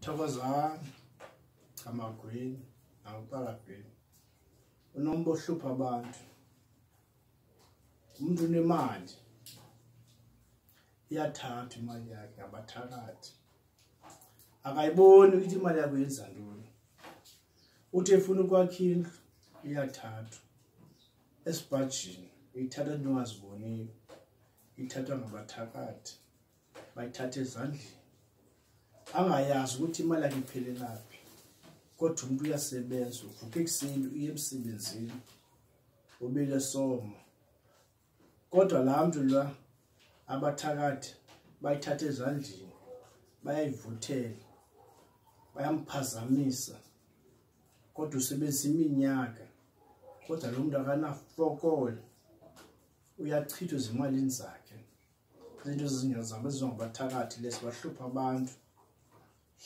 Thokozani Camagwini nakuPalagwini. Unombo ohlupha abantu. Umuntu unemali, iyathathwa imali yakhe ngabathakathi. Akayiboni ukuthi imali yakhe yenza ntoni. Uthi efuna ukwakha indlu, iyathathwa esibhajini, ithatha into ongaziboniyo, ithathwa ngabathakathi, bayithatha ezandleni. Angayazi ukuthi imali yakhe iphelelaphi. Kodwa umuntu uyasebenza, uvuka ekuseni uye emsebenzini, ubile somo. Kodwa laa mntu lwa abathakathi bayithatha ezandleni, bayayivuthela, bayamphazamisa. Kodwa usebenzisa iminyaka, kodwa lo muntu akanafokolo, uyachithwa ezimalini zakhe. Izinto ezingezabo ezingabathakathi lesi bahlupha abantu.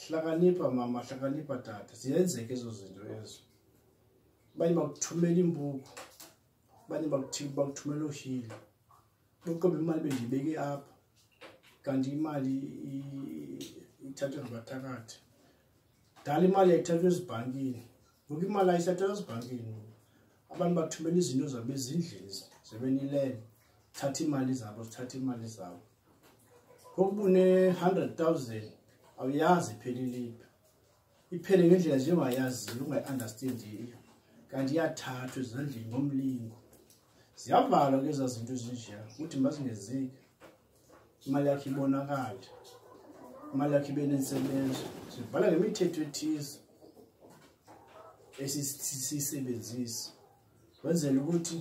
Hlakanipha mama, hlakanipha tata, ziyenzeka ezo zinto ezo. Abanye bakuthumela impuku, abanye bakuthumela uhilo. Uqobe imali bendiyibeke apha, kanti imali ithathwe ngabathakathi. Dala imali yayithathwa ezibhankini, ngoku imali ayisathathwa ezibhankini. Abantu bathumela izinto zabo ezindlini zebenilele, thatha imali zabo, zithatha imali zabo. Ngoku bune-100,000 awuyazi ipheleliphi, iphele ngendlela nje ongayaziyo, ungayi-understandiyo, kanti iyathathwa ezandleni ngomlingo. Ziyavalwa ke ezaa zinto ezinjeya ukuthi mazingenzeki, imali yakho ibonakale, imali yakho ibe nentsebenzo. Sivala ngemithetho ethize esisiyisebenzise kwenzela ukuthi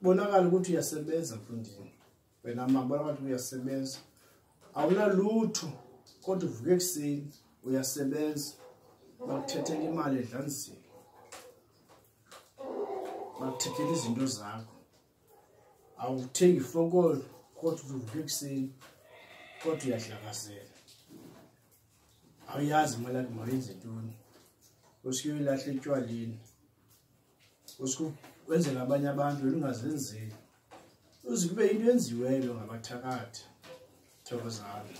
bonakale ukuthi uyasebenza mfundini. Wena mama, bonakala ukuthi uyasebenza, awunalutho kodwa uvuke ekuseni uyasebenza, bakuthethela imali edlanzini, bakuthethela izinto zakho. Awuthengi ifokolo kodwa uvuke ekuseni, kodwa uyadlakazela, awuyazi imali yakho mayenze ntoni. Usuke uyilahla etywaleni, usuke wenzela abanye abantu wena ungazenzeli, uze kube into enziweyo ngabathakathi. Thokozani.